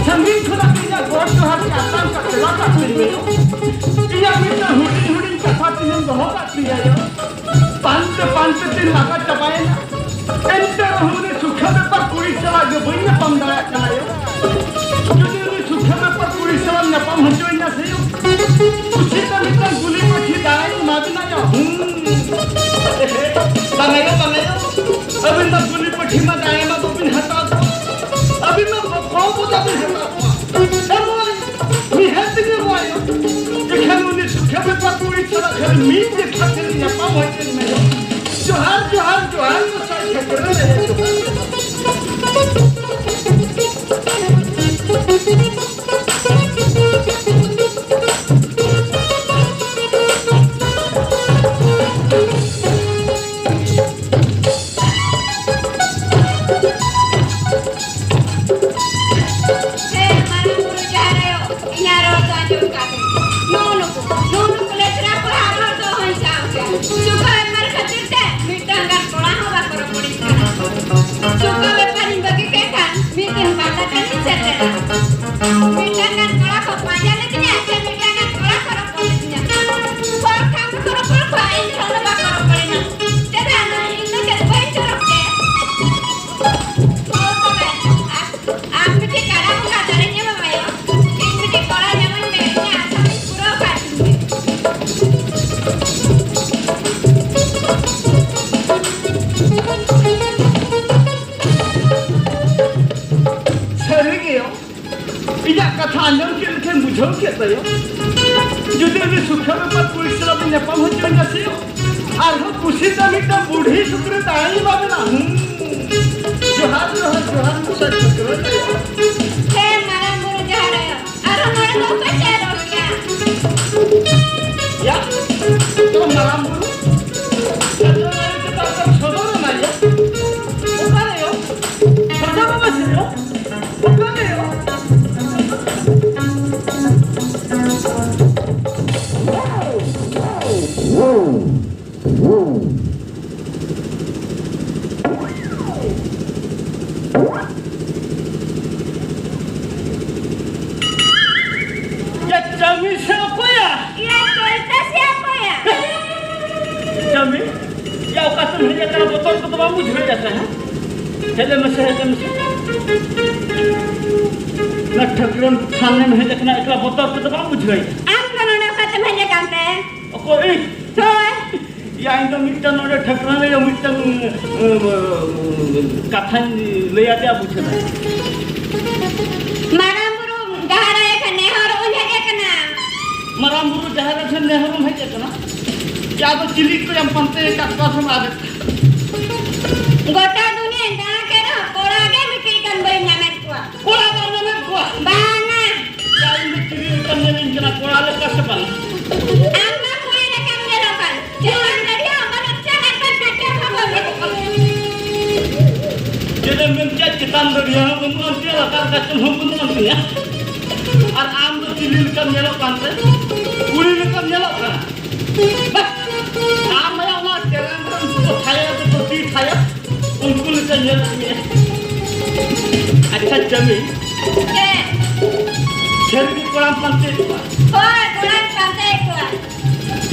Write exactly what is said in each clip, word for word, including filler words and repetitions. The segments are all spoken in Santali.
ᱥᱟᱺᱜᱤᱧ ᱠᱷᱚᱱᱟᱜ ᱤᱧᱟᱹᱜ ᱜᱚᱰ ᱡᱚᱦᱟᱨ ᱛᱮ ᱟᱛᱟᱝ ᱠᱟᱛᱮ ᱞᱟᱛᱟᱨ ᱛᱤᱧ ᱢᱮ᱾ ᱤᱧᱟᱹᱜ ᱢᱤᱫᱴᱟᱝ ᱦᱩᱰᱤᱧ ᱦᱩᱰᱤᱧ ᱠᱟᱛᱷᱟ ᱛᱮᱦᱮᱧ ᱫᱚᱦᱚ ᱠᱟᱜ ᱯᱮᱭᱟ ᱭᱳ᱾ ᱯᱟᱱᱛᱮ ᱯᱟᱱᱛᱮ ᱛᱤᱧ ᱞᱟᱸᱜᱟ ᱪᱟᱵᱟᱭᱮᱱᱟ᱾ ᱮᱱᱛᱮ ᱨᱮᱦᱚᱸ ᱩᱱᱤ ᱥᱩᱠᱷᱟ ᱵᱮᱯᱟᱨ ᱠᱩᱲᱤ ᱥᱟᱞᱟᱜ ᱜᱮ ᱵᱟᱹᱧ ᱧᱟᱯᱟᱢ ᱫᱟᱲᱮᱭᱟᱜ ᱠᱟᱱᱟ ᱭᱳ᱾ ᱡᱩᱫᱤ ᱩᱱᱤ ᱥᱩᱠᱷᱟ ᱵᱮᱯᱟᱨ ᱠᱩᱲᱤ ᱥᱟᱞᱟᱜ ᱧᱟᱯᱟᱢ ᱦᱚᱪᱚᱭᱤᱧᱟ ᱥᱮ ᱭᱳ, ᱠᱩᱥᱤ ᱛᱮ ᱢᱤᱫᱴᱟᱝ ᱜᱩᱞᱤ ᱯᱟᱹᱴᱷᱤ ᱫᱟᱲᱮᱧ ᱮᱢᱟ ᱵᱤᱱᱟ ᱭᱳ᱾ ᱦᱩᱸ᱾ ᱵᱟᱝᱟ ᱭᱳ, ᱵᱟᱝᱟ ᱭᱳ᱾ ᱟᱹᱵᱤᱱ ᱫᱚ ᱜᱩᱞᱤ ᱯᱟᱹᱴᱷᱤ ᱢᱟ ᱫᱟᱲᱮ ᱢᱟ ᱵᱟᱹᱵᱤᱱ ᱦᱟᱛᱟᱣ ᱠᱚᱣᱟ᱾ ᱟᱹᱵᱤᱱ ᱢᱟ ᱵᱚᱠᱚ ᱵᱚᱫᱟ ᱵᱤᱱ ᱦᱟᱛᱟᱣ ᱠᱚᱣᱟ᱾ ᱮ ᱢᱟᱹᱭ, ᱱᱤᱦᱟᱹᱛ ᱜᱮ ᱱᱚᱣᱟ ᱭᱳ᱾ ᱮᱠᱷᱟᱱ ᱩᱱᱤ ᱥᱩᱠᱷᱮ ᱵᱮᱯᱟᱨ ᱠᱩᱲᱤ ᱥᱟᱞᱟᱜ ᱠᱷᱟᱹᱞᱤ ᱢᱤᱫ ᱡᱮᱠᱷᱟ ᱠᱷᱟᱹᱞᱤ ᱧᱟᱯᱟᱢ ᱦᱚᱪᱚᱧ ᱢᱮ᱾ ᱡᱚᱦᱟᱨ, ᱡᱚᱦᱟᱨ, ᱡᱚᱦᱟᱨ, ᱜᱚᱸᱥᱟᱭ ᱴᱷᱟᱹᱠᱨᱟᱹᱱ ᱟᱭᱳ, ᱡᱚᱦᱟᱨ᱾ ᱦᱮ ᱢᱟᱨᱟᱝ ᱵᱩᱨᱩ ᱡᱟᱦᱮᱨ ᱟᱭᱳ, ᱤᱧᱟᱜ ᱨᱚᱲ ᱫᱚ ᱟᱸᱡᱚᱢ ᱠᱟᱜ ᱢᱮ᱾ ᱱᱩᱜᱼᱩ ᱱᱩᱠᱩ, ᱱᱩᱜᱼᱩ ᱱᱩᱠᱩ ᱞᱮᱛᱨᱟ ᱠᱚᱲᱟ ᱟᱜ ᱨᱚᱲ ᱫᱚ ᱚᱦᱚᱧ ᱥᱟᱦᱟᱣ ᱠᱮᱭᱟ᱾ ᱥᱩᱠᱷᱟ ᱵᱮᱯᱟᱨ ᱠᱷᱟᱹᱛᱤᱨ ᱛᱮ ᱢᱤᱫᱴᱟᱝ ᱜᱟᱱ ᱠᱚᱲᱟ ᱦᱚᱸ ᱵᱟᱠᱚ ᱨᱚᱯᱚᱲᱤᱧ ᱠᱟᱱᱟ᱾ ᱥᱩᱠᱷᱟ ᱵᱮᱯᱟᱨᱤᱧ ᱵᱟᱹᱜᱤ ᱠᱮᱫ ᱠᱷᱟᱱ ᱢᱤᱫ ᱫᱤᱱ ᱵᱟᱨ ᱞᱮᱠᱟᱱᱤᱧ ᱥᱮᱴᱮᱨᱟ᱾ ᱢᱤᱫᱴᱟᱝ ᱜᱟᱱ ᱠᱚᱲᱟ ᱠᱚ ᱯᱟᱸᱡᱟ ᱞᱤᱫᱤᱧᱟ, ᱥᱮ ᱢᱤᱫᱴᱟᱝ ᱜᱟᱱ ᱠᱚᱲᱟ ᱠᱚ ᱨᱚᱯᱚᱲ ᱞᱤᱫᱤᱧᱟ᱾ ᱦᱚᱲ ᱴᱷᱟᱶ ᱠᱚ ᱨᱚᱯᱚᱲ ᱠᱚᱣᱟ, ᱤᱧ ᱴᱷᱮᱱ ᱫᱚ ᱵᱟᱠᱚ ᱨᱚᱯᱚᱲᱤᱧᱟ᱾ ᱪᱮᱫᱟᱜ ᱱᱟ? ᱤᱧ ᱫᱚ ᱪᱮᱫ ᱵᱟᱹᱧ ᱪᱚᱨᱚᱠ ᱛᱮ? ᱦᱳᱭ ᱛᱚᱵᱮ, ᱟᱨ ᱟᱢ ᱢᱤᱫᱴᱤᱡ ᱠᱟᱰᱟ ᱵᱚᱸᱜᱟ ᱫᱟᱲᱮ ᱧᱟᱢᱟᱢ ᱟᱭᱳ, ᱤᱧ ᱢᱤᱫᱴᱤᱡ ᱠᱚᱲᱟ ᱧᱟᱢᱟᱹᱧ ᱢᱮ, ᱤᱧᱟᱜ ᱟᱥᱟ ᱫᱚᱧ ᱯᱩᱨᱟᱹᱣ ᱠᱟᱜ ᱛᱤᱧ ᱜᱮ᱾ ᱥᱟᱹᱨᱤ ᱜᱮ ᱭᱳ, ᱤᱧᱟᱜ ᱠᱟᱛᱷᱟ ᱟᱸᱡᱚᱢ ᱠᱮᱫ ᱞᱮᱠᱷᱟᱱ ᱵᱩᱡᱷᱟᱹᱣ ᱠᱮᱫ ᱛᱟᱭᱟ᱾ ᱡᱩᱫᱤ ᱩᱱᱤ ᱥᱩᱠᱷᱟ ᱵᱮᱯᱟᱨ ᱠᱩᱲᱤ ᱥᱟᱞᱟᱜ ᱵᱤᱱ ᱧᱟᱯᱟᱢ ᱦᱚᱪᱚᱧᱟ ᱥᱮ, ᱟᱨᱦᱚᱸ ᱠᱩᱥᱤ ᱛᱮ ᱢᱤᱫᱴᱟᱝ ᱵᱩᱰᱷᱤ ᱥᱩᱠᱨᱤ ᱫᱟᱲᱮᱧ ᱮᱢᱟ ᱵᱮᱱᱟ᱾ ᱦᱩᱸ᱾ ᱡᱚᱦᱟᱨ, ᱡᱚᱦᱟᱨ, ᱡᱚᱦᱟᱨ, ᱢᱚᱥᱟ ᱴᱷᱟᱹᱠᱨᱟᱹᱱ ᱟᱭᱳ᱾ ᱦᱮ ᱢᱟᱨᱟᱝ ᱵᱩᱨᱩ ᱡᱟᱦᱮᱨ ᱟᱭᱳ, ᱟᱨᱦᱚᱸ ᱱᱚᱰᱮ ᱫᱚ ᱚᱠᱚᱭ ᱪᱚᱭ ᱨᱚᱲ ᱠᱮᱜᱼᱟ? ᱭᱟ, ᱛᱚ ᱢᱟᱨᱟᱝ ᱵᱩᱨᱩ, ᱟᱫᱚ ᱚᱠᱟᱛᱮᱢ ᱦᱮᱡ ᱟᱠᱟᱱᱟ, ᱵᱚᱛᱚᱨ ᱠᱚᱫᱚ ᱵᱟᱢ ᱵᱩᱡᱷᱟᱹᱣᱮᱫᱼᱟ ᱥᱮ, ᱦᱮᱸ? ᱦᱮᱡ ᱞᱮᱱ ᱢᱮᱥᱮ, ᱦᱮᱡ ᱞᱮᱱ ᱢᱮᱥᱮ᱾ ᱚᱱᱟ ᱴᱷᱟᱹᱠᱨᱟᱹᱱ ᱛᱷᱟᱱᱮᱢ ᱦᱮᱡ ᱟᱠᱟᱱᱟ, ᱮᱠᱞᱟ ᱵᱚᱛᱚᱨ ᱠᱚᱫᱚ ᱵᱟᱢ ᱵᱩᱡᱷᱟᱹᱣᱮᱫᱼᱟ? ᱟᱢ ᱫᱚ ᱱᱚᱰᱮ ᱚᱠᱟᱛᱮᱢ ᱦᱮᱡ ᱟᱠᱟᱱ ᱛᱮ? ᱚᱠᱚᱭ? ᱦᱳᱭ᱾ ᱭᱟ, ᱤᱧ ᱫᱚ ᱢᱤᱫᱴᱟᱝ ᱱᱚᱰᱮ ᱴᱷᱟᱹᱠᱨᱟᱹᱱ ᱨᱮᱭᱟᱜ ᱢᱤᱫᱴᱟᱝ, ᱮ, ᱠᱟᱛᱷᱟᱧ ᱞᱟᱹᱭ ᱟᱫᱮᱭᱟ, ᱵᱩᱡᱷᱟᱹᱣ᱾ ᱢᱟᱨᱟᱝ ᱵᱩᱨᱩ ᱡᱟᱦᱮᱨ ᱟᱭᱳ ᱴᱷᱮᱱ ᱱᱮᱦᱚᱨᱚᱜ ᱤᱧ ᱦᱮᱡ ᱟᱠᱟᱱᱟ᱾ ᱢᱟᱨᱟᱝ ᱵᱩᱨᱩ ᱡᱟᱦᱮᱨ ᱟᱭᱳ ᱴᱷᱮᱱ ᱱᱮᱦᱚᱨᱚᱜ ᱮᱢ ᱦᱮᱡ ᱟᱠᱟᱱᱟ? ᱭᱟ, ᱟᱫᱚ ᱪᱤᱞᱤ ᱠᱚᱭᱟᱢ ᱯᱟᱱᱛᱮ ᱟᱠᱟᱫ ᱠᱚᱣᱟ ᱥᱮᱢ ᱟᱫᱮᱫ ᱠᱚᱣᱟ? ᱜᱚᱴᱟ ᱫᱩᱱᱤᱭᱟᱹᱧ ᱫᱟᱬᱟ ᱠᱮᱫ ᱨᱮᱦᱚᱸ ᱠᱚᱲᱟ ᱜᱮ ᱢᱤᱫᱴᱤᱡ ᱜᱟᱱ ᱵᱟᱹᱧ ᱧᱟᱢᱮᱫ ᱠᱚᱣᱟ᱾ ᱠᱚᱲᱟ ᱵᱟᱢ ᱧᱟᱢᱮᱫ ᱠᱚᱣᱟ? ᱵᱟᱝᱟ᱾ ᱭᱟ, ᱤᱧ ᱫᱚ ᱪᱤᱞᱤ ᱞᱮᱠᱟᱢ ᱧᱮᱞᱤᱧ ᱠᱟᱱᱟ? ᱠᱚᱲᱟ ᱞᱮᱠᱟ ᱥᱮ ᱵᱟᱝ? ᱟᱢ ᱢᱟ ᱠᱩᱲᱤ ᱞᱮᱠᱟᱢ ᱧᱮᱞᱚᱜ ᱠᱟᱱ᱾ ᱪᱮᱛᱟᱱ ᱫᱟᱲᱤᱭᱟᱹ ᱦᱚᱸ ᱵᱟᱹᱱᱩᱜ ᱪᱮᱫ ᱟᱨ ᱵᱟᱝ ᱠᱟᱴᱟ ᱦᱚᱸ ᱵᱟᱹᱱᱩᱜ᱾ ᱪᱮᱫ ᱮᱢ ᱢᱮᱱ ᱠᱮᱫ? ᱪᱮᱛᱟᱱ ᱫᱟᱲᱤᱭᱟᱹ ᱦᱚᱸ ᱵᱟᱹᱱᱩᱜ ᱟᱱ ᱛᱤᱧᱟ, ᱞᱟᱛᱟᱨ ᱠᱟᱪᱚᱢ ᱦᱚᱸ ᱵᱟᱹᱱᱩᱜ ᱟᱱ ᱛᱤᱧᱟ᱾ ᱟᱨ ᱟᱢ ᱫᱚ ᱪᱤᱞᱤ ᱞᱮᱠᱟᱢ ᱧᱮᱞᱚᱜ ᱠᱟᱱᱛᱮ? ᱠᱩᱲᱤ ᱞᱮᱠᱟᱢ ᱧᱮᱞᱚᱜ ᱠᱟᱱᱟ᱾ ᱵᱟᱦ! ᱟᱢ ᱢᱟᱭᱟ ᱚᱱᱟ ᱴᱮᱨᱮᱱ ᱨᱮᱱ ᱩᱱᱠᱩ ᱠᱚ ᱛᱷᱟᱭᱟ ᱫᱚᱠᱚ ᱛᱤ ᱛᱷᱟᱭᱟ, ᱩᱱᱠᱩ ᱞᱮᱠᱟ ᱧᱮᱞ ᱢᱮᱭᱟ᱾ ᱟᱪᱪᱷᱟ, ᱡᱟᱢᱤ᱾ ᱪᱮᱫ? ᱥᱟᱹᱨᱤ ᱜᱮ ᱠᱚᱲᱟᱢ ᱯᱟᱱᱛᱮ ᱠᱚᱣᱟ? ᱦᱳᱭ, ᱠᱚᱲᱟᱧ ᱯᱟᱱᱛᱮ ᱠᱚᱣᱟ᱾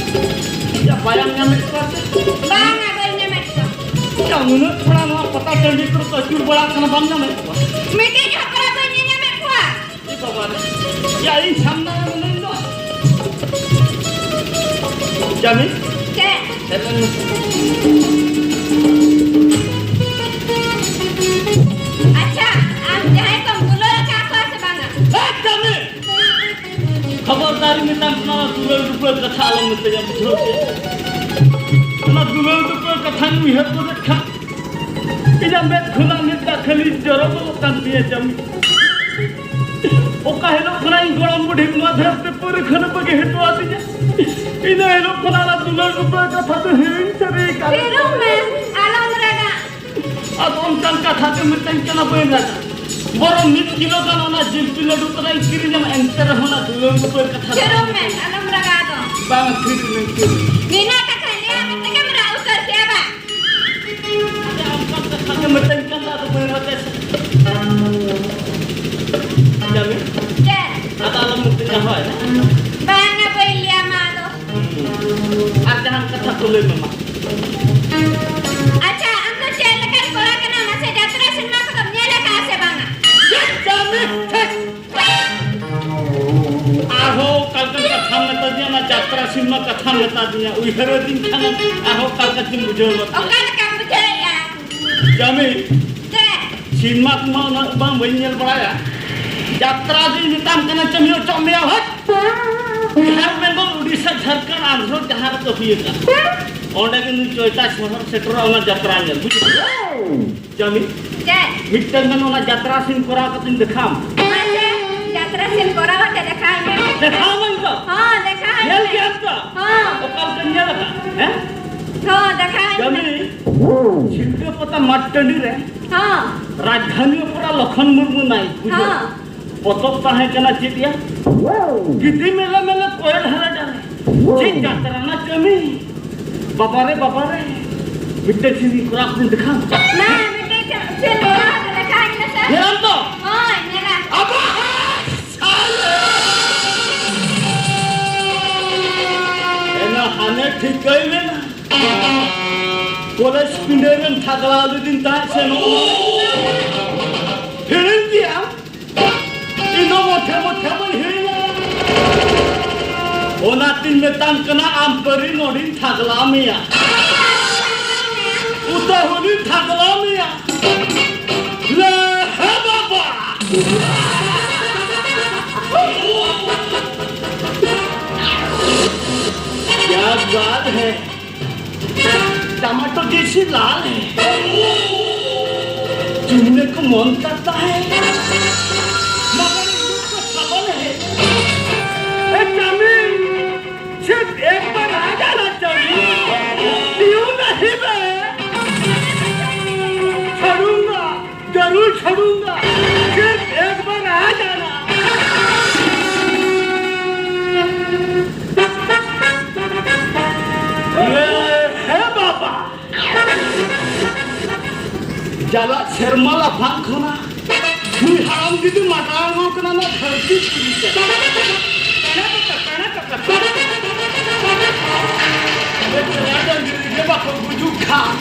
ᱭᱟ, ᱵᱟᱭᱟᱢ ᱧᱟᱢᱮᱫ ᱠᱚᱣᱟ ᱥᱮ? ᱵᱟᱝᱟ, ᱵᱟᱹᱧ ᱧᱟᱢᱮᱫ ᱠᱚᱣᱟ᱾ ᱭᱟ, ᱩᱱᱟᱹᱜ ᱠᱚᱲᱟ ᱱᱚᱣᱟ ᱯᱟᱛᱟ ᱴᱟᱺᱰᱤ ᱠᱚᱨᱮ ᱠᱚ ᱟᱹᱪᱩᱨ ᱵᱟᱲᱟᱜ ᱠᱟᱱᱟ, ᱵᱟᱢ ᱧᱟᱢᱮᱫ ᱠᱚᱣᱟ? ᱢᱤᱫᱴᱤᱡ ᱦᱚᱸ ᱠᱚᱲᱟ ᱵᱟᱹᱧ ᱧᱮᱧᱟᱢᱮᱫ ᱠᱚᱣᱟ᱾ ᱮ ᱵᱟᱵᱟ ᱨᱮ᱾ ᱭᱟ, ᱤᱧ ᱥᱟᱢᱱᱟ ᱨᱮ ᱢᱮᱱᱟᱹᱧ ᱫᱚ᱾ ᱡᱟᱢᱤ? ᱪᱮᱫ? ᱦᱮᱡ ᱞᱮᱱ ᱢᱮ᱾ ᱟᱪᱪᱷᱟ, ᱟᱢ ᱡᱟᱦᱟᱸᱭ ᱠᱚᱢ ᱫᱩᱞᱟᱹᱲ ᱟᱠᱟᱫ ᱠᱚᱣᱟ ᱥᱮ ᱵᱟᱝᱟ? ᱮ, ᱡᱟᱢᱤ! ᱠᱷᱚᱵᱚᱨᱫᱟᱨᱤ ᱢᱮᱛᱟᱢ ᱠᱟᱱᱟ, ᱚᱱᱟ ᱫᱩᱞᱟᱹᱲ ᱫᱩᱯᱞᱟᱹᱲ ᱠᱟᱛᱷᱟ ᱟᱞᱚᱢ ᱢᱮᱛᱟᱹᱧᱟ, ᱵᱩᱡᱷᱟᱹᱣ ᱠᱮᱫ? ᱚᱱᱟ ᱫᱩᱞᱟᱹᱲ ᱫᱩᱯᱞᱟᱹᱲ ᱠᱟᱛᱷᱟᱧ ᱩᱭᱦᱟᱹᱨ ᱜᱚᱫᱮᱫ ᱠᱷᱟᱱ, ᱤᱧᱟᱜ ᱢᱮᱫ ᱠᱷᱚᱱᱟᱜ ᱢᱤᱫ ᱫᱟᱜ ᱠᱷᱟᱹᱞᱤ ᱡᱚᱨᱚ ᱜᱚᱫᱚᱜ ᱠᱟᱱ ᱛᱤᱧᱟᱹ, ᱡᱟᱢᱤ᱾ ᱚᱠᱟ ᱦᱤᱞᱳᱜ ᱠᱷᱚᱱᱟᱜ ᱤᱧ ᱜᱚᱲᱚᱢ ᱵᱩᱰᱷᱤ ᱱᱚᱣᱟ ᱫᱷᱟᱹᱨᱛᱤ ᱯᱩᱨᱤ ᱠᱷᱚᱱᱮ ᱵᱟᱹᱜᱤ ᱦᱚᱴᱚ ᱟᱹᱫᱤᱧᱟ, ᱤᱱᱟᱹ ᱦᱤᱞᱳᱜ ᱠᱷᱚᱱᱟᱜ ᱚᱱᱟ ᱫᱩᱞᱟᱹᱲ ᱫᱩᱯᱞᱟᱹᱲ ᱠᱟᱛᱷᱟ ᱫᱚ ᱦᱤᱲᱤᱧ ᱥᱟᱹᱨᱤ ᱟᱠᱟᱱ᱾ ᱛᱷᱤᱨᱚᱜ ᱢᱮ, ᱟᱞᱚᱢ ᱨᱟᱜᱟ᱾ ᱟᱫᱚ ᱚᱱᱠᱟᱱ ᱠᱟᱛᱷᱟ ᱛᱮ ᱢᱤᱫᱴᱟᱝ ᱠᱟᱱᱟ, ᱵᱟᱹᱧ ᱨᱟᱜᱟ᱾ ᱵᱚᱨᱚᱝ ᱢᱤᱫ ᱠᱤᱞᱳ ᱜᱟᱱ ᱚᱱᱟ ᱡᱤᱞᱯᱤ ᱞᱟᱹᱰᱩ ᱛᱚᱨᱟᱧ ᱠᱤᱨᱤᱧᱟᱢᱟ, ᱮᱱᱛᱮ ᱨᱮᱦᱚᱸ ᱚᱱᱟ ᱫᱩᱞᱟᱹᱲ ᱫᱩᱯᱞᱟᱹᱲ ᱠᱟᱛᱷᱟ ᱫᱚ ᱛᱷᱤᱨᱚᱜ ᱢᱮ, ᱟᱞᱚᱢ ᱨᱟᱜᱟ ᱟᱫᱚ᱾ ᱵᱟᱝ, ᱛᱷᱤᱨ ᱱᱟᱹᱧ, ᱛᱷᱤᱨ ᱱᱟᱹᱧ᱾ ᱱᱤᱱᱟᱹᱜ ᱠᱟᱛᱷᱟᱧ ᱞᱟᱹᱭᱟᱫ ᱢᱮ ᱛᱮᱜᱮᱢ ᱨᱟᱜ ᱩᱛᱟᱹᱨ ᱠᱮᱜᱼᱟ ᱵᱟᱝ? ᱟᱪᱪᱷᱟ, ᱟᱢ ᱠᱟᱛᱷᱟ ᱜᱮ ᱢᱤᱫᱴᱟᱝ ᱠᱟᱱ ᱫᱚ ᱟᱫᱚ ᱵᱟᱹᱧ ᱨᱚᱲ ᱛᱮ᱾ ᱡᱟᱢᱤ? ᱪᱮᱫ? ᱟᱫᱚ ᱟᱞᱚᱢ ᱢᱤᱛᱟᱹᱧᱟ, ᱦᱳᱭ᱾ ᱵᱟᱝᱟ, ᱵᱟᱹᱧ ᱞᱟᱹᱭᱟ ᱢᱟ ᱟᱫᱚ᱾ ᱟᱨ ᱡᱟᱦᱟᱱ ᱠᱟᱛᱷᱟ ᱠᱚ ᱞᱟᱹᱭ ᱢᱮ ᱢᱟ᱾ ᱡᱟᱛᱨᱟ ᱥᱤᱱᱮᱢᱟ ᱠᱟᱛᱷᱟ ᱢᱮᱛᱟ ᱫᱤᱧᱟ, ᱩᱭᱦᱟᱹᱨ ᱟᱹᱫᱤᱧ ᱠᱷᱟᱱᱮᱢ ᱟᱨᱦᱚᱸ ᱚᱠᱟ ᱞᱮᱠᱟ ᱪᱚᱧ ᱵᱩᱡᱷᱟᱹᱣ ᱜᱚᱫ ᱠᱮᱫ᱾ ᱚᱠᱟ ᱞᱮᱠᱟᱢ ᱵᱩᱡᱷᱟᱹᱣᱮᱫᱼᱟ? ᱡᱟᱢᱤ, ᱪᱮᱫ? ᱥᱤᱱᱮᱢᱟ ᱠᱚᱢᱟ ᱩᱱᱟᱹᱜ ᱵᱟᱝ ᱵᱟᱹᱧ ᱧᱮᱞ ᱵᱟᱲᱟᱭᱟ᱾ ᱡᱟᱛᱨᱟ ᱫᱩᱧ ᱢᱮᱛᱟᱢ ᱠᱟᱱᱟ, ᱪᱟᱹᱢᱤ ᱚᱪᱚᱜ ᱢᱮᱭᱟ, ᱦᱟᱹᱴ! ᱵᱤᱦᱟᱨ, ᱵᱮᱝᱜᱚᱞ, ᱩᱰᱤᱥᱟ, ᱡᱷᱟᱲᱠᱷᱚᱸᱰ, ᱟᱱᱫᱷᱨᱚ ᱡᱟᱦᱟᱸ ᱨᱮᱫᱚ ᱦᱩᱭ ᱟᱠᱟᱱ, ᱚᱸᱰᱮ ᱜᱮ ᱱᱩᱭ ᱪᱚᱭᱛᱟ ᱥᱚᱦᱚᱨ ᱥᱮᱴᱮᱨᱚᱜᱼᱟ ᱚᱱᱟ ᱡᱟᱛᱨᱟ ᱧᱮᱞ, ᱵᱩᱡᱷᱟᱹᱣ? ᱡᱟᱢᱤ, ᱪᱮᱫ? ᱢᱤᱫᱴᱟᱝ ᱜᱟᱱ ᱚᱱᱟ ᱡᱟᱛᱨᱟ ᱥᱤᱱ ᱠᱚᱨᱟᱣ ᱠᱟᱛᱮᱧ ᱫᱮᱠᱷᱟᱣᱟᱢ᱾ ᱟᱪᱪᱷᱟ, ᱡᱟᱛᱨᱟ ᱥᱤᱱ ᱠᱚᱨᱟᱣ ᱠᱟᱛᱮ ᱫᱮᱠᱷᱟᱣ ᱢᱮ᱾ ᱫᱮᱠᱷᱟᱣ ᱟᱹᱧ ᱛᱚ? ᱦᱚᱸ, ᱫᱮᱠᱷᱟᱣ ᱧᱮᱞ ᱢᱮ᱾ ᱜᱮᱭᱟᱢ ᱛᱚ? ᱦᱚᱸ᱾ ᱚᱠᱟ ᱞᱮᱠᱟᱧ ᱧᱮᱞ ᱟᱠᱟᱫ? ᱦᱮᱸ? ᱦᱚᱸ, ᱫᱮᱠᱷᱟᱣ ᱢᱮ᱾ ᱡᱟᱢᱤ, ᱥᱤᱞᱫᱟᱹ ᱯᱟᱛᱟ ᱢᱟᱴ ᱴᱟᱺᱰᱤ ᱨᱮ ᱦᱚᱸ᱾ ᱨᱟᱡᱽᱫᱷᱟᱱᱤ ᱚᱯᱮᱨᱟ ᱞᱚᱠᱷᱚᱱ ᱢᱩᱨᱢᱩ ᱱᱟᱭ, ᱵᱩᱡᱷᱟᱹᱣ? ᱦᱚᱸ᱾ ᱯᱚᱛᱚᱵ ᱛᱟᱦᱮᱸ ᱠᱟᱱᱟ ᱪᱮᱫ ᱭᱟ? ᱜᱤᱫᱤ ᱢᱮᱞᱮ ᱢᱮᱞᱮ ᱠᱚᱭᱮᱞ ᱦᱟᱨᱟ ᱰᱟᱸᱰᱮ᱾ ᱪᱮᱫ ᱡᱟᱛᱨᱟ ᱨᱮᱱᱟᱜ ᱠᱟᱹᱢᱤ? ᱵᱟᱵᱟᱨᱮ, ᱵᱟᱵᱟᱨᱮ᱾ ᱢᱤᱫᱴᱮᱱ ᱥᱤᱱ ᱠᱚᱨᱟᱣ ᱠᱟᱛᱮᱧ ᱫᱮᱠᱷᱟᱣ᱾ ᱢᱟ, ᱢᱤᱫᱴᱮᱱ ᱥᱤᱱ ᱠᱚᱨᱟᱣ ᱠᱟᱛᱮ ᱫᱮᱠᱷᱟᱣ ᱤᱧ ᱢᱮᱥᱮ᱾ ᱧᱮᱞᱟᱢ ᱛᱚ? ᱦᱳᱭ, ᱧᱮᱞᱟ᱾ ᱟᱵᱟ! ᱥᱟᱞᱟ! ᱮᱱᱟ ᱦᱟᱱᱮ ᱴᱷᱤᱠᱟᱹᱭ ᱢᱮᱱᱟ᱾ ᱠᱚᱞᱮᱡᱽ ᱯᱤᱸᱰᱟᱹ ᱨᱮᱢ ᱴᱷᱟᱜᱽᱲᱟᱣ ᱞᱤᱫᱤᱧ ᱛᱟᱦᱮᱸᱫ ᱥᱮ ᱱᱚᱜᱼᱚ ᱱᱚᱣᱟ? ᱦᱤᱲᱤᱧ ᱠᱮᱜᱼᱟᱢ? ᱤᱧ ᱫᱚ ᱢᱚᱴᱷᱮ ᱢᱚᱴᱷᱮ ᱵᱟᱹᱧ ᱦᱤᱲᱤᱧᱟ᱾ ᱚᱱᱟᱛᱤᱧ ᱢᱮᱛᱟᱢ ᱠᱟᱱᱟ, ᱟᱢ ᱯᱟᱹᱨᱤ ᱱᱚᱰᱮᱧ ᱴᱷᱟᱜᱽᱞᱟ ᱢᱮᱭᱟ᱾ ᱩᱛᱟᱹ ᱦᱚᱸᱞᱤᱧ ᱴᱷᱟᱜᱽᱞᱟ ᱢᱮᱭᱟ᱾ ᱞᱮ ᱦᱮ ᱵᱟᱵᱟ! क्या बात है? टमाटो जैसे लाल है, चूमने को मन करता है, मगर मुझ को सफल है। ए, चामी, सिर्फ एक बार आ जाना चामी, क्यों नहीं बे? छोड़ूंगा। जरूर छोड़ूंगा, सिर्फ एक बार आ जाना। ᱦᱮᱸ ᱵᱟᱵᱟ, ᱪᱟᱞᱟᱜ ᱥᱮᱨᱢᱟ ᱞᱟᱯᱷᱟᱝ ᱠᱷᱚᱱᱟᱜ ᱱᱩᱭ ᱦᱟᱲᱟᱢ ᱜᱤᱫᱤ ᱢᱟᱰᱟᱝ ᱠᱟᱱᱟ ᱱᱚᱣᱟ ᱫᱷᱟᱹᱨᱛᱤ ᱯᱩᱨᱤ ᱛᱮ᱾ ᱟᱞᱮ ᱠᱚᱲᱟ ᱰᱟᱹᱝᱨᱤ ᱜᱮ ᱵᱟᱠᱚ ᱜᱩᱡᱩᱜ ᱠᱷᱟᱱ,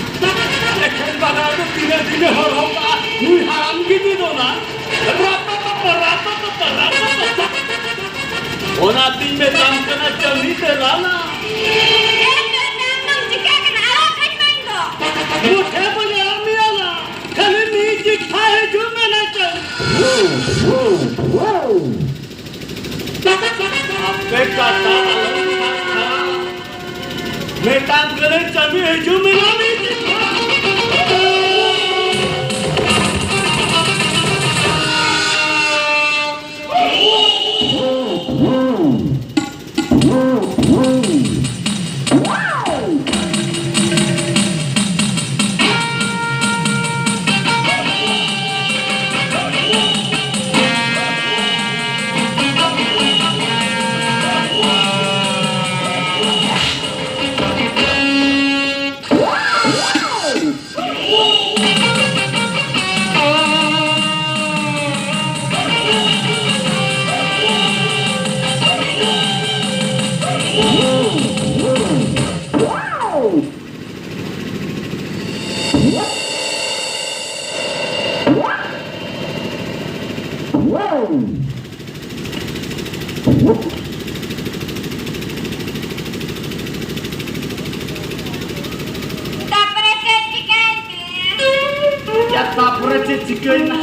ᱮᱠᱷᱮᱱ ᱵᱟᱜᱟᱱ ᱫᱚ ᱛᱤᱱᱟᱹᱜ ᱫᱤᱱᱮ ᱦᱚᱨᱦᱚ ᱠᱟᱜᱼᱟ, ᱱᱩᱭ ᱦᱟᱲᱟᱢ ᱜᱤᱫᱤ ᱫᱚ ᱱᱟ᱾ ᱨᱟᱯᱟᱯᱟᱯᱟ, ᱨᱟᱯᱟᱯᱟᱯᱟ, ᱨᱟᱯᱟᱯᱟᱯᱟ᱾ ᱚᱱᱟᱛᱤᱧ ᱢᱮᱛᱟᱢ ᱠᱟᱱᱟ, ᱠᱟᱹᱢᱤ ᱛᱮ ᱞᱟᱱᱟ᱾ ᱮ, ᱫᱟᱫᱟ, ᱟᱢ ᱪᱤᱠᱟᱹ ᱠᱟᱱᱟ? ᱟᱲᱟᱜ ᱠᱟᱹᱧ ᱢᱮ ᱤᱧ ᱫᱚ᱾ ᱢᱩᱴᱷᱮ ᱵᱟᱹᱧ ᱟᱲᱟᱜ ᱢᱮᱭᱟ ᱞᱟ᱾ ᱠᱷᱟᱹᱞᱤ ᱢᱤᱫ ᱪᱤᱠᱷᱟ ᱦᱤᱡᱩᱜ ᱢᱮ ᱱᱟᱪᱚ᱾ ᱟᱯᱮ ᱠᱟᱴᱟ ᱟᱞᱚᱢ ᱥᱟᱵ ᱠᱷᱟᱱ᱾ ᱢᱤᱫᱴᱟᱝ ᱜᱟᱹᱲᱤ ᱪᱟᱹᱵᱤ ᱦᱤᱡᱩᱜ ᱢᱮ ᱱᱟ ᱢᱤᱫ ᱪᱤᱠᱷᱟ᱾ ᱛᱟᱯᱚᱨᱮ ᱪᱮᱫ ᱪᱤᱠᱟᱹᱭᱮᱱ ᱛᱮ? ᱭᱟ, ᱛᱟᱯᱚᱨᱮ ᱪᱮᱫ ᱪᱤᱠᱟᱹᱭᱮᱱᱟ?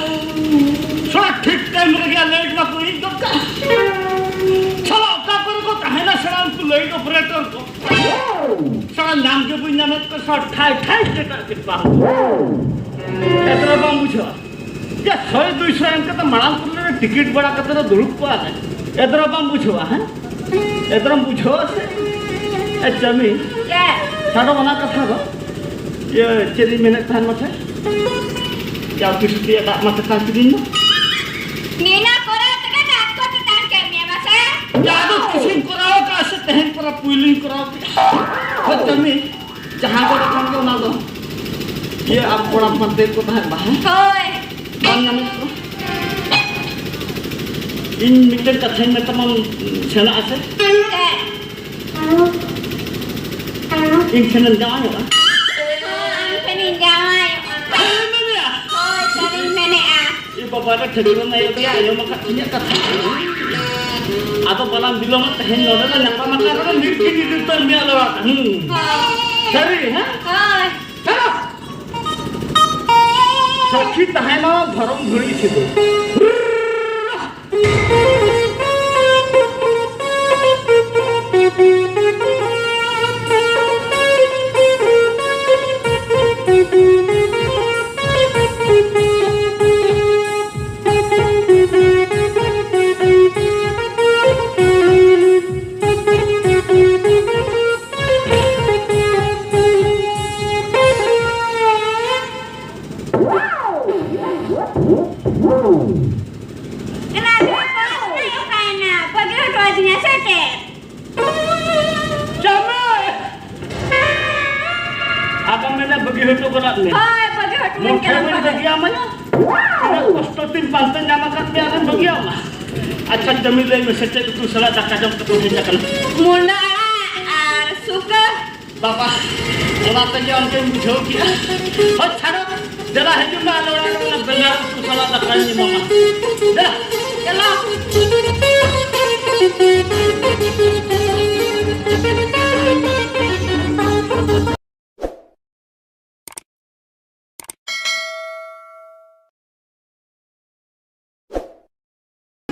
ᱥᱚᱲᱟ ᱴᱷᱤᱠ ᱴᱟᱭᱤᱢ ᱨᱮᱜᱮ ᱞᱟᱭᱤᱴ ᱵᱟᱠᱚ ᱤᱲᱤᱡ ᱜᱚᱫ ᱠᱟᱜᱼᱟ᱾ ᱥᱟᱞᱟ ᱚᱠᱟ ᱠᱚᱨᱮ ᱠᱚ ᱛᱟᱦᱮᱱᱟ ᱥᱟᱞᱟ ᱩᱱᱠᱩ ᱞᱟᱭᱤᱴ ᱚᱯᱟᱨᱮᱴᱚᱨ ᱠᱚ? ᱥᱟᱞᱟ ᱧᱟᱢ ᱜᱮ ᱵᱟᱹᱧ ᱧᱟᱢᱮᱫ ᱠᱚᱣᱟ, ᱥᱟᱞᱟ ᱴᱷᱟᱭ ᱴᱷᱟᱭ ᱪᱮᱫᱟᱜ ᱪᱮᱫ ᱵᱟᱝ? ᱮᱛᱨᱟ ᱵᱟᱢ ᱵᱩᱡᱷᱟᱹᱣᱟ? ᱭᱟ, ᱥᱚᱭ ᱫᱩᱭᱥᱚ ᱮᱢ ᱠᱟᱛᱮ ᱢᱟᱲᱟᱝ ᱠᱚᱨᱮ ᱨᱮ ᱴᱤᱠᱤᱴ ᱵᱟᱲᱟ ᱠᱟᱛᱮ ᱞᱮ ᱫᱩᱲᱩᱵ ᱠᱚᱜᱼᱟ ᱞᱮ᱾ ᱮᱛᱨᱟ ᱵᱟᱢ ᱵᱩᱡᱷᱟᱹᱣᱟ, ᱦᱮᱸ? ᱮᱛᱨᱟᱢ ᱵᱩᱡᱷᱟᱹᱣᱟ ᱥᱮ? ᱮ ᱪᱟᱹᱢᱤ, ᱪᱮᱫ? ᱥᱟᱰᱚ ᱚᱱᱟ ᱠᱟᱛᱷᱟ ᱫᱚ, ᱤᱭᱟᱹ, ᱪᱮᱫ ᱤᱧ ᱢᱮᱱᱮᱫ ᱛᱟᱦᱮᱱ ᱢᱟᱥᱮ? ᱭᱟ, ᱚᱯᱷᱤᱥ ᱨᱮᱭᱟᱜ ᱫᱟᱜ ᱢᱟ ᱛᱮᱛᱟᱝ ᱠᱤᱫᱤᱧ ᱫᱚ᱾ ᱱᱤᱱᱟᱹ ᱠᱚᱨᱟᱣ ᱛᱮᱜᱮ ᱫᱟᱜ ᱠᱚ ᱛᱮᱛᱟᱝ ᱠᱮᱫ ᱢᱮᱭᱟ ᱢᱟᱥᱮ? ᱭᱟ, ᱟᱫᱚ ᱛᱤᱥᱤᱧ ᱠᱚᱨᱟᱣ ᱠᱟᱜᱼᱟ ᱥᱮ ᱛᱮᱦᱮᱧ ᱠᱚᱨᱟᱣ, ᱯᱩᱭᱞᱩᱧ ᱠᱚᱨᱟᱣ ᱠᱮᱫᱼᱟ᱾ ᱦᱳᱭ, ᱪᱟᱹᱢᱤ, ᱡᱟᱦᱟᱸ ᱠᱚᱨᱮ ᱠᱷᱚᱱ ᱜᱮ ᱚᱱᱟ ᱫᱚ, ᱤᱭᱟᱹ, ᱟᱢ ᱠᱚᱲᱟ ᱯᱟᱱᱛᱮ ᱠᱚ ᱛᱟᱦᱮᱸᱫ ᱵᱟ, ᱦᱮᱸ? ᱦᱳᱭ᱾ ᱵᱟᱢ ᱧᱟᱢᱮᱫ ᱠᱚᱣᱟ? ᱤᱧ ᱢᱤᱫᱴᱮᱱ ᱠᱟᱛᱷᱟᱧ ᱢᱮᱛᱟᱢᱟ, ᱥᱮᱱᱚᱜ ᱟᱥᱮ? ᱪᱮᱫ? ᱤᱧ ᱴᱷᱮᱱᱮᱢ ᱡᱟᱶᱟᱭᱚᱜᱼᱟ? ᱦᱳᱭ, ᱟᱢ ᱴᱷᱮᱱᱤᱧ ᱡᱟᱶᱟᱭᱚᱜᱼᱟ᱾ ᱦᱮᱸ, ᱢᱮᱱᱮᱜᱼᱟ᱾ ᱦᱳᱭ, ᱥᱟᱹᱨᱤᱧ ᱢᱮᱱᱮᱜᱼᱟ᱾ ᱮ ᱵᱟᱵᱟ ᱨᱮ, ᱴᱷᱟᱹᱠᱩᱨ ᱢᱟᱭ ᱟᱹᱜᱩᱭᱟ, ᱟᱸᱡᱚᱢ ᱟᱠᱟᱫ ᱛᱤᱧᱟᱹ ᱠᱟᱛᱷᱟ᱾ ᱟᱫᱚ ᱵᱟᱞᱟᱝ ᱵᱤᱞᱚᱢᱟ, ᱛᱮᱦᱮᱧ ᱱᱚᱰᱮ ᱞᱟᱝ ᱧᱟᱯᱟᱢ ᱟᱠᱟᱱ ᱨᱮᱦᱚᱸ ᱢᱤᱫ ᱠᱮᱡᱤ ᱡᱩᱛᱟᱹ ᱢᱮᱭᱟ ᱞᱟᱲᱟ᱾ ᱦᱩᱸ᱾ ᱦᱳᱭ᱾ ᱥᱟᱹᱨᱤ, ᱦᱮᱸ? ᱦᱳᱭ᱾ ᱪᱚᱞᱚ᱾ ᱥᱟᱹᱠᱷᱤ ᱛᱟᱦᱮᱱᱟ ᱫᱷᱚᱨᱚᱢ ᱜᱷᱩᱲᱤ ᱥᱤᱫᱷᱟᱹ᱾ ᱮᱱᱟ ᱫᱚ ᱚᱠᱟᱭᱮᱱᱟ? ᱵᱟᱹᱜᱤ ᱦᱚᱴᱚ ᱟᱹᱫᱤᱧᱟ ᱥᱮ ᱪᱮᱫ? ᱡᱟᱢᱟᱭ! ᱟᱫᱚᱢ ᱢᱮᱱᱟ ᱵᱟᱹᱜᱤ ᱦᱚᱴᱚ ᱠᱟᱫ ᱢᱮ᱾ ᱦᱳᱭ, ᱵᱟᱹᱜᱤ ᱦᱚᱴᱚ ᱢᱚᱴᱷᱮ ᱠᱟᱫ ᱵᱟᱹᱧ ᱢᱮ᱾ ᱵᱟᱹᱜᱤᱭᱟᱢᱟ᱾ ᱛᱤᱱᱟᱹᱜ ᱠᱚᱥᱴᱚ ᱛᱤᱧ ᱯᱟᱱᱛᱮ ᱧᱟᱢ ᱟᱠᱟᱫ ᱢᱮᱭᱟ, ᱟᱫᱚᱧ ᱵᱟᱹᱜᱤᱭᱟᱢᱟ? ᱟᱪᱪᱷᱟ, ᱠᱟᱹᱢᱤ ᱞᱟᱹᱭ ᱢᱮᱥᱮ, ᱪᱮᱫ ᱩᱛᱩ ᱥᱟᱞᱟᱜ ᱫᱟᱠᱟ ᱡᱚᱢ ᱠᱟᱛᱮ ᱦᱮᱡ ᱟᱠᱟᱱᱟ? ᱢᱩᱱᱰᱟ ᱟᱲᱟᱜ ᱟᱨ ᱥᱩᱠᱟᱹ᱾ ᱵᱟᱵᱟ, ᱚᱱᱟ ᱛᱮᱜᱮ ᱚᱱᱠᱟᱧ ᱵᱩᱡᱷᱟᱹᱣ ᱠᱮᱜᱼᱟ᱾ ᱦᱳᱭ, ᱪᱷᱟᱲᱚ, ᱫᱮᱞᱟ ᱦᱤᱡᱩᱜ ᱢᱮ, ᱟᱞᱮ ᱚᱲᱟᱜ ᱨᱮ ᱚᱱᱟ ᱵᱮᱸᱜᱟᱲ ᱩᱛᱩ ᱥᱟᱞᱟᱜ ᱫᱟᱠᱟᱧ ᱮᱢᱟᱢᱟ᱾ ᱫᱮᱞᱟ᱾ ᱪᱚᱞᱚ᱾